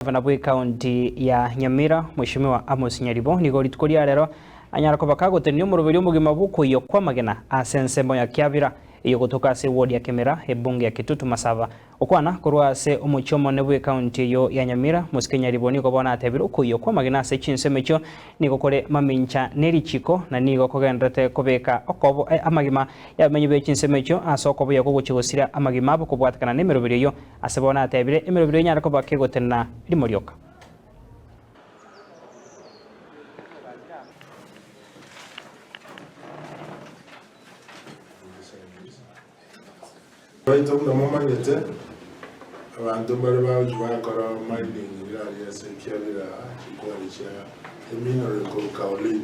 Gavana bw'Ekaunti ya Nyamira, Mweshimiwa Amos Nyaribo, nigo rituko ria rero anyara koba kagotenenia omoroberio omogima bw'okoiywa kw'amagena ase ensemo ya Kiabira eyogotoka ase eward ya Kemera, ebunge ya Kitutu Masaba. Gokwana korwa ase omochie omonene bw'Ekaunti eyio ya Nyamira, Mosike Nyaribo nigo bono atebire okoiywa kw'amagena ase chinsemo echio nigo kore mamincha nerichiko na nigo kogendererete kobeka okobo amagima y'abamenyi be chinsemo echio ase okobuya kw'ogochia gosira amagima abo kobwatekana nemeroberio eyio Ase bono natebire, Emeroberi enyare koba kegotenena rimo rioka. Baito buna momanyete, abanto mbare bagochia bakora mining iga aria ase ekiagera chikwari chia emineral ekorwa kaolin.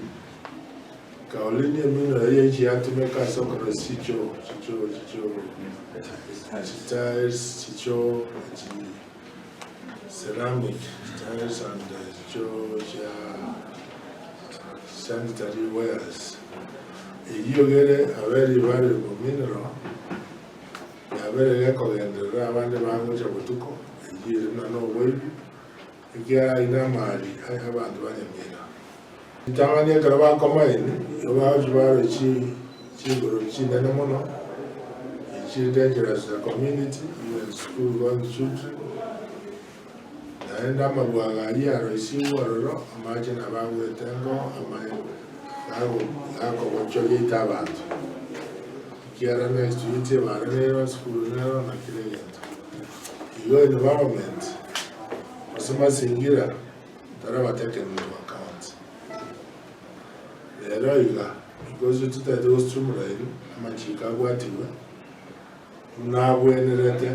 Kaolin emineral eyio echi yatumeka ase okorosia chichoo chichoo chichoo chitiles chichoo chi ceramic tiles and chichoo chia sanitary wares. Eyio egere a very valuable mineral yabere gekogenderera abande bagocha botuko eyio ere buna noboibi ekiagera ayio namari abanto ba Nyamira. Ritang'ani ekero bakomaini, igo bagochia barora chingoro chinene mono, echire dangerous to the community, even school going children, naende amabwaga ayio aroisigwe ororo, amache nabo agwete engo, amae gakobochoria ite abanto. Ekiagera next to it ebara nero, esukuru nero, na kera egento. Igo environment, gose mazingira. Taraba taken into account. Rero iga, because totagete go streamline amachiko abwatigwe buna abwenerete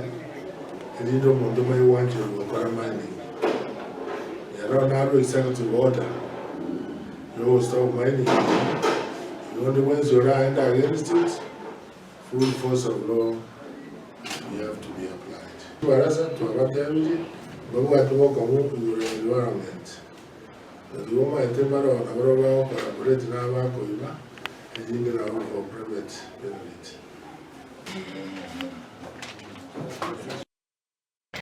erinde omonto omanye gwancherwa gokora mining. Rero narwe executive order yogo stop mining igo onde bwensi oraende against it, full force of law will have to be applied. Chibarasa twabatebirie mbabwate bokong'u igoro ya environment, but igo omanyete mbaro nabarabwo bago collaborate na abakoiba erinde nabo for private benefit.